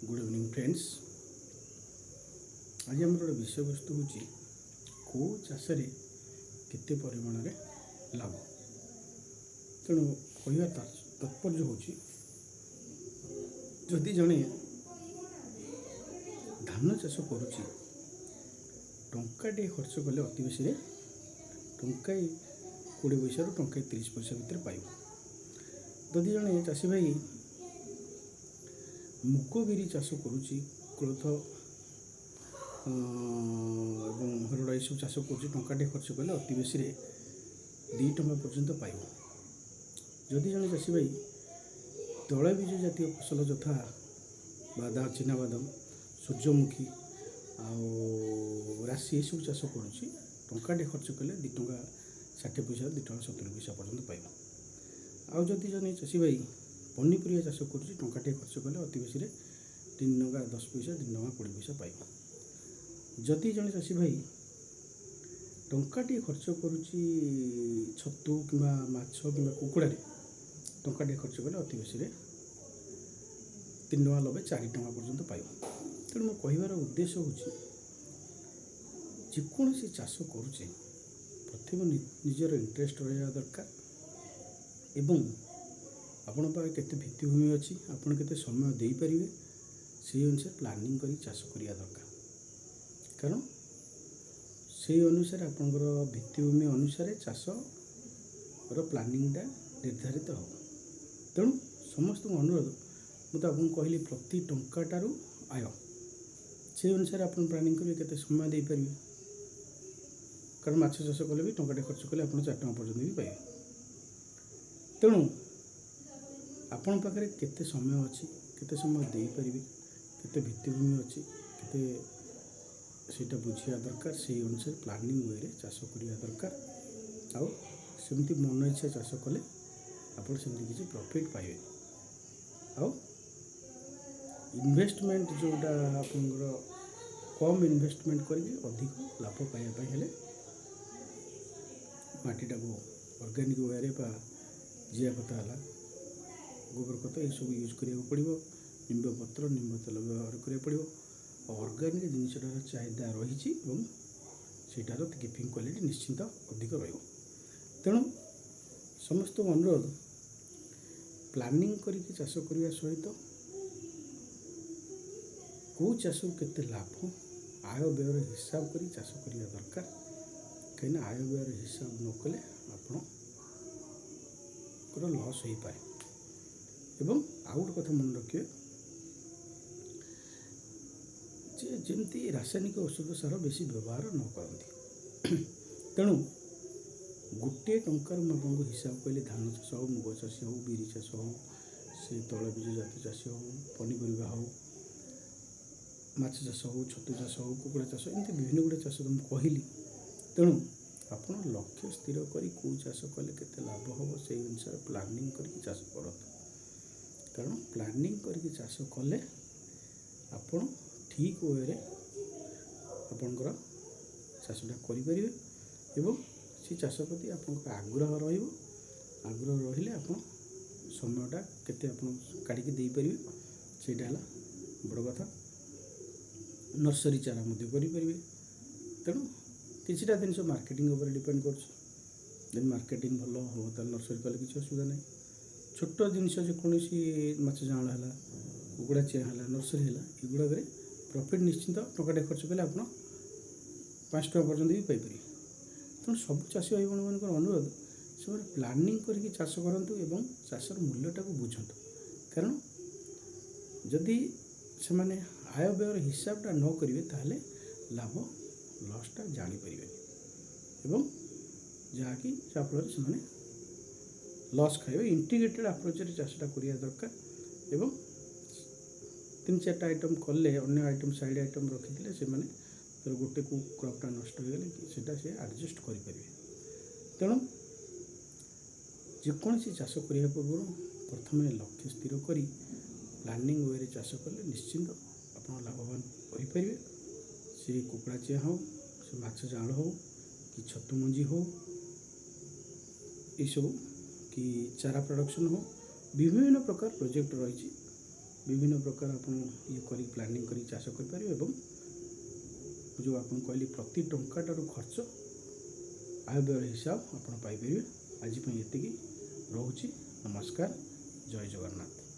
Good evening friends. ଆଜି ଆମର ଗୋଟେ ବିଷୟବସ୍ତୁ ହେଉଛି, କେଉଁ ଚାଷରେ କେତେ ପରିମାଣରେ ଲାଭ। ତେଣୁ କହିବା ତାତ୍ପର୍ଯ୍ୟ ହେଉଛି, ଯଦି ଜଣେ ଧାନ ଚାଷ କରୁଛି, ଟଙ୍କାଟିଏ ଖର୍ଚ୍ଚ କଲେ ଅତି ବେଶୀରେ ଟଙ୍କାଏ 20 ପଇସାରୁ ଟଙ୍କାଏ 30 ପଇସା ଭିତରେ ପାଇବ। ଯଦି ଜଣେ ଚାଷୀ ଭାଇ ମୁଗ ବିରି ଚାଷ କରୁଛି, କୋଳଥ ଏବଂ ହରଡ଼ ଏସବୁ ଚାଷ କରୁଛି, ଟଙ୍କାଟିଏ ଖର୍ଚ୍ଚ କଲେ ଅତି ବେଶୀରେ 2 ଟଙ୍କା ପର୍ଯ୍ୟନ୍ତ ପାଇବ। ଯଦି ଜଣେ ଚାଷୀ ଭାଇ ତୈଳବୀଜ ଜାତୀୟ ଫସଲ ଯଥା ବାଦାମ, ଚିନାବାଦାମ, ସୂର୍ଯ୍ୟମୁଖୀ ଆଉ ରାଶି ଏସବୁ ଚାଷ କରୁଛି, ଟଙ୍କାଟେ ଖର୍ଚ୍ଚ କଲେ 2 ଟଙ୍କା 60 ପଇସା, 2 ଟଙ୍କା 70 ପଇସା ପର୍ଯ୍ୟନ୍ତ ପାଇବ। ଆଉ ଯଦି ଜଣେ ଚାଷୀ ଭାଇ ପନିପରିବା ଚାଷ କରୁଛି, ଟଙ୍କାଟେ ଖର୍ଚ୍ଚ କଲେ ଅତି ବେଶୀରେ 3 ଟଙ୍କା 10 ପଇସା, 3 ଟଙ୍କା 20 ପଇସା ପାଇବ। ଯଦି ଜଣେ ଚାଷୀ ଭାଇ ଟଙ୍କାଟିଏ ଖର୍ଚ୍ଚ କରୁଛି ଛତୁ କିମ୍ବା ମାଛ କିମ୍ବା କୁକୁଡ଼ାରେ, ଟଙ୍କାଟିଏ ଖର୍ଚ୍ଚ କଲେ ଅତି ବେଶୀରେ 3 ଟଙ୍କା 90, 4 ଟଙ୍କା ପର୍ଯ୍ୟନ୍ତ ପାଇବ। ତେଣୁ ମୋ କହିବାର ଉଦ୍ଦେଶ୍ୟ ହେଉଛି, ଯେକୌଣସି ଚାଷ କରୁଛେ, ପ୍ରଥମେ ନିଜର ଇଣ୍ଟରେଷ୍ଟ ରହିବା ଦରକାର ଏବଂ ଆପଣଙ୍କ ପାଖରେ କେତେ ଭିତ୍ତିଭୂମି ଅଛି, ଆପଣ କେତେ ସମୟ ଦେଇପାରିବେ, ସେଇ ଅନୁସାରେ ପ୍ଲାନିଂ କରି ଚାଷ କରିବା ଦରକାର। କାରଣ ସେଇ ଅନୁସାରେ, ଆପଣଙ୍କର ଭିତ୍ତିଭୂମି ଅନୁସାରେ ଚାଷର ପ୍ଲାନିଂଟା ନିର୍ଦ୍ଧାରିତ ହେବ। ତେଣୁ ସମସ୍ତଙ୍କୁ ଅନୁରୋଧ, ମୁଁ ତ ଆପଣଙ୍କୁ କହିଲି ପ୍ରତି ଟଙ୍କାଟାରୁ ଆୟ, ସେଇ ଅନୁସାରେ ଆପଣ ପ୍ଲାନିଂ କରିବେ, କେତେ ସମୟ ଦେଇପାରିବେ। କାରଣ ମାଛ ଚାଷ କଲେ ବି ଟଙ୍କାଟେ ଖର୍ଚ୍ଚ କଲେ ଆପଣ 4 ଟଙ୍କା ପର୍ଯ୍ୟନ୍ତ ବି ପାଇବେ। ତେଣୁ ଆପଣଙ୍କ ପାଖରେ କେତେ ସମୟ ଅଛି, କେତେ ସମୟ ଦେଇପାରିବେ, କେତେ ଭିତ୍ତିଭୂମି ଅଛି, କେତେ, ସେଇଟା ବୁଝିବା ଦରକାର। ସେଇ ଅନୁସାରେ ପ୍ଲାନିଂ ୱେରେ ଚାଷ କରିବା ଦରକାର। ଆଉ ସେମିତି ମନ ଇଚ୍ଛା ଚାଷ କଲେ ଆପଣ ସେମିତି କିଛି ପ୍ରଫିଟ୍ ପାଇବେନି। ଆଉ ଇନଭେଷ୍ଟମେଣ୍ଟ ଯେଉଁଟା ଆପଣଙ୍କର କମ୍ ଇନଭେଷ୍ଟମେଣ୍ଟ କରିକି ଅଧିକ ଲାଭ ପାଇବା ପାଇଁ ହେଲେ ମାଟିଟାକୁ ଅର୍ଗାନିକ୍ ୱେରେ ବା ଜିଆ ଖତ ହେଲା, ଗୋବର ଖତ, ଏସବୁ ୟୁଜ୍ କରିବାକୁ ପଡ଼ିବ। ନିମ୍ବ ପତ୍ର, ନିମ୍ବ ତେଲ ବ୍ୟବହାର କରିବାକୁ ପଡ଼ିବ। ଆଉ ଅର୍ଗାନିକ୍ ଜିନିଷଟାର ଚାହିଦା ରହିଛି ଏବଂ ସେଇଟାର କିପିଂ କ୍ୱାଲିଟି ନିଶ୍ଚିନ୍ତ ଅଧିକ ରହିବ। ତେଣୁ ସମସ୍ତଙ୍କୁ ଅନୁରୋଧ, ପ୍ଲାନିଂ କରିକି ଚାଷ କରିବା ସହିତ କେଉଁ ଚାଷରୁ କେତେ ଲାଭ, ଆୟ ବ୍ୟୟର ହିସାବ କରି ଚାଷ କରିବା ଦରକାର। କାହିଁକିନା ଆୟ ବ୍ୟୟର ହିସାବ ନ କଲେ ଆପଣଙ୍କର ଲସ୍ ହୋଇପାରେ। ଏବଂ ଆଉ ଗୋଟେ କଥା ମନେ ରଖିବେ ଯେ ଯେମିତି ରାସାୟନିକ ଔଷଧ, ସାର ବେଶୀ ବ୍ୟବହାର ନ କରନ୍ତି। ତେଣୁ ଗୋଟିଏ ଟଙ୍କାରୁ ମୁଁ ଆପଣଙ୍କୁ ହିସାବ କହିଲି, ଧାନ ଚାଷ ହେଉ, ମୁଗ ଚାଷ ହେଉ, ବିରି ଚାଷ ହେଉ, ସେ ତୈଳବୀଜ ଜାତୀୟ ଚାଷ ହେଉ, ପନିପରିବା ହେଉ, ମାଛ ଚାଷ ହେଉ, ଛତୁ ଚାଷ ହେଉ, କୁକୁଡ଼ା ଚାଷ, ଏମିତି ବିଭିନ୍ନ ଗୁଡ଼ିଏ ଚାଷ ତ ମୁଁ କହିଲି। ତେଣୁ ଆପଣ ଲକ୍ଷ୍ୟ ସ୍ଥିର କରି କେଉଁ ଚାଷ କଲେ କେତେ ଲାଭ ହେବ, ସେଇ ଅନୁସାରେ ପ୍ଲାନିଂ କରିକି ଚାଷ କରନ୍ତୁ। କାରଣ ପ୍ଲାନିଂ କରିକି ଚାଷ କଲେ ଆପଣ ଠିକ୍ ୱେରେ ଆପଣଙ୍କର ଚାଷଟା କରିପାରିବେ ଏବଂ ସେ ଚାଷ ପ୍ରତି ଆପଣଙ୍କର ଆଗ୍ରହ ରହିବ। ଆଗ୍ରହ ରହିଲେ ଆପଣ ସମୟଟା କେତେ ଆପଣ କାଢ଼ିକି ଦେଇପାରିବେ, ସେଇଟା ହେଲା ବଡ଼ କଥା। ନର୍ସରୀ ଚାରା ମଧ୍ୟ କରିପାରିବେ। ତେଣୁ କିଛିଟା ଜିନିଷ ମାର୍କେଟିଂ ଉପରେ ଡିପେଣ୍ଡ କରୁଛି। ଯଦି ମାର୍କେଟିଂ ଭଲ ହେବ, ତାହେଲେ ନର୍ସରୀ କଲେ କିଛି ଅସୁବିଧା ନାହିଁ। ଛୋଟ ଜିନିଷ ଯେକୌଣସି ମାଛ ଜାଆଁଳ ହେଲା, କୁକୁଡ଼ା ଚିଆଁ ହେଲା, ନର୍ସରୀ ହେଲା, ଏଗୁଡ଼ାକରେ ପ୍ରଫିଟ୍ ନିଶ୍ଚିନ୍ତ। ଟଙ୍କାଟେ ଖର୍ଚ୍ଚ କଲେ ଆପଣ 5 ଟଙ୍କା ପର୍ଯ୍ୟନ୍ତ ବି ପାଇପାରିବେ। ତେଣୁ ସବୁ ଚାଷୀ ଭାଇ ଭଉଣୀମାନଙ୍କର ଅନୁରୋଧ, ସେମାନେ ପ୍ଲାନିଂ କରିକି ଚାଷ କରନ୍ତୁ ଏବଂ ଚାଷର ମୂଲ୍ୟଟାକୁ ବୁଝନ୍ତୁ। କାରଣ ଯଦି ସେମାନେ ଆୟ ବ୍ୟୟର ହିସାବଟା ନ କରିବେ, ତାହେଲେ ଲାଭ ଲସ୍ଟା ଜାଣିପାରିବେନି ଏବଂ ଯାହାଫଳରେ ସେମାନେ ଲସ୍ ଖାଇବେ। ଇଣ୍ଟିଗ୍ରେଟେଡ଼ ଆପ୍ରୋଚରେ ଚାଷଟା କରିବା ଦରକାର ଏବଂ ତିନି ଚାରିଟା ଆଇଟମ୍ କଲେ, ଅନ୍ୟ ଆଇଟମ୍ ସାଇଡ଼୍ ଆଇଟମ୍ ରଖିଥିଲେ, ସେମାନେ ଧର ଗୋଟେ କେଉଁ କ୍ରପ୍ଟା ନଷ୍ଟ ହୋଇଗଲେ ସେଇଟା ସେ ଆଡ଼ଜଷ୍ଟ କରିପାରିବେ। ତେଣୁ ଯେକୌଣସି ଚାଷ କରିବା ପୂର୍ବରୁ ପ୍ରଥମେ ଲକ୍ଷ୍ୟ ସ୍ଥିର କରି ପ୍ଲାନିଂ ୱେରେ ଚାଷ କଲେ ନିଶ୍ଚିନ୍ତ ଆପଣ ଲାଭବାନ ହୋଇପାରିବେ। ସେ କୁକୁଡ଼ା ଚିଆଁ ହେଉ, ସେ ମାଛ ଜାଆଁଳ ହେଉ କି ଛତୁ ମଞ୍ଜି ହେଉ, ଏସବୁ କି ଚାରା ପ୍ରଡ଼କ୍ସନ୍ ହେଉ, ବିଭିନ୍ନ ପ୍ରକାର ପ୍ରୋଜେକ୍ଟ ରହିଛି। ବିଭିନ୍ନ ପ୍ରକାର ଆପଣ ଇଏ କରି ପ୍ଲାନିଂ କରି ଚାଷ କରିପାରିବେ। ଏବଂ ଯେଉଁ ଆପଣଙ୍କୁ କହିଲି, ପ୍ରତି ଟଙ୍କାଟାରୁ ଖର୍ଚ୍ଚ, ଆୟ ବ୍ୟୟର ହିସାବ ଆପଣ ପାଇପାରିବେ। ଆଜି ପାଇଁ ଏତିକି ରହୁଛି। ନମସ୍କାର, ଜୟ ଜଗନ୍ନାଥ।